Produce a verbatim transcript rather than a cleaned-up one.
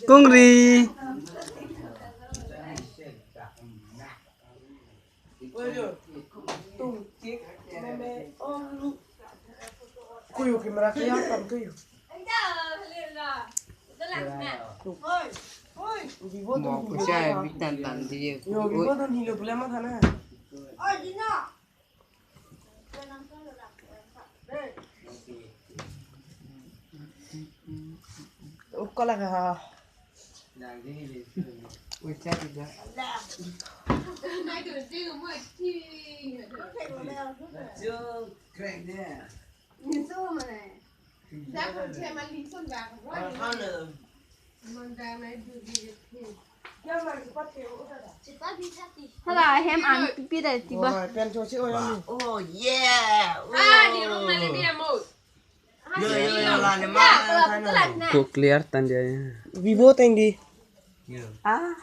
Kongri. Kuyu camera kaya kam kuyu. Vivo Mo tu kusa bitan tan di. Yo, Vivo tu hilo pula ma thana. Ukala ka. Ucha tidak. Hala hem an pipi da tiba. Oh, pen cho si oh ya. Oh yeah. Ah, di rumah ni dia mau. Yo, yo, yo, la ni ma. Ko clear tan dia ya. Vivo teng di. Yo. Ah.